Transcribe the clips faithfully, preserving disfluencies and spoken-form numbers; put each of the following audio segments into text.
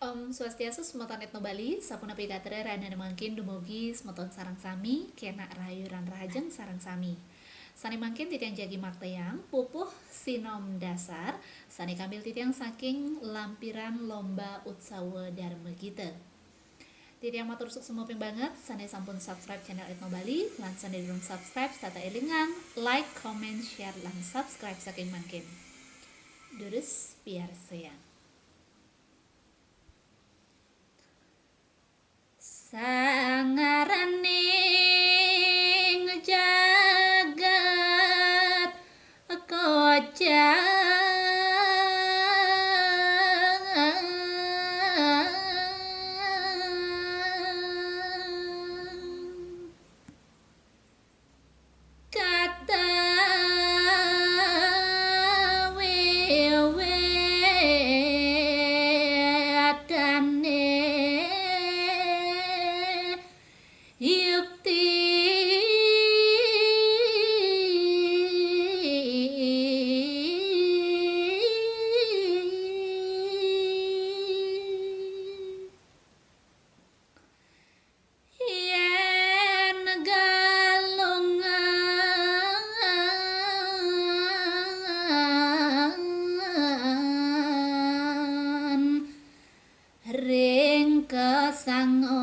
Om Swastiastu, semeton Etno Bali, sapunapi gatra rahinané mangkin? Dumugi semeton sareng sami kénak rahayu lan rahajeng sareng sami. Sané mangkin titiang jagi maktéyang pupuh sinom dasar sané kambil titiang saking lampiran lomba utsawa Dharma Gita. Titiang matur suksma ping banget sané sampun subscribe channel Etno Bali lan sané durung subscribe, tata élingang like, comment, share, lan subscribe saking mangkin. Durus piarsayang. Sangaraning jagat kocang. Kata wiwédané yukti. Yén galungan ring kasanga.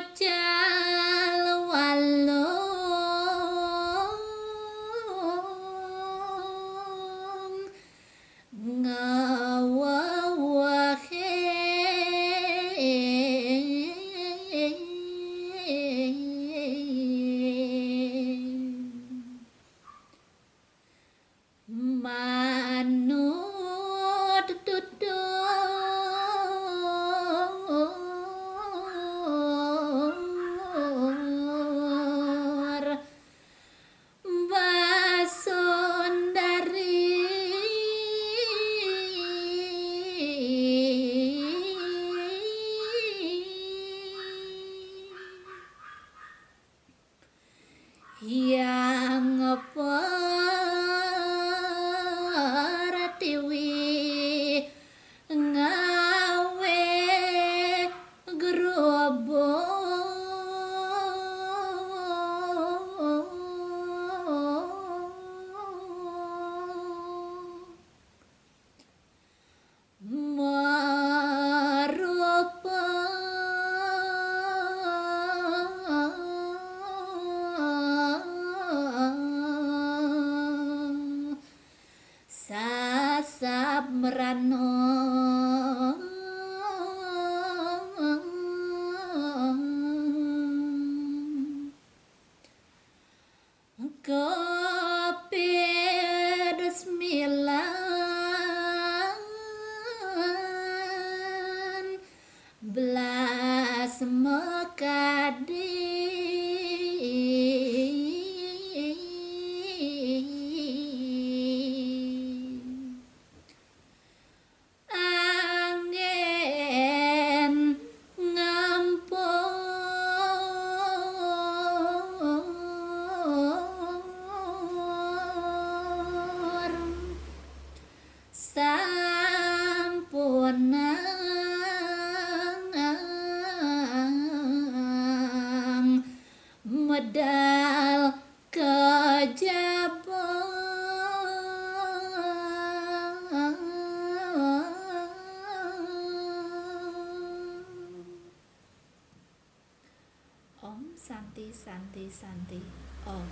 Ucal walong ngawawahé. Manut tutur basundari. Hyang Pertiwi ngawé grobong. Marupa sasab merana. Kopéd semilan belas makadi. Anggén ngampur sampunang medal kejaba. Om Santi, Santi, Santi, Om.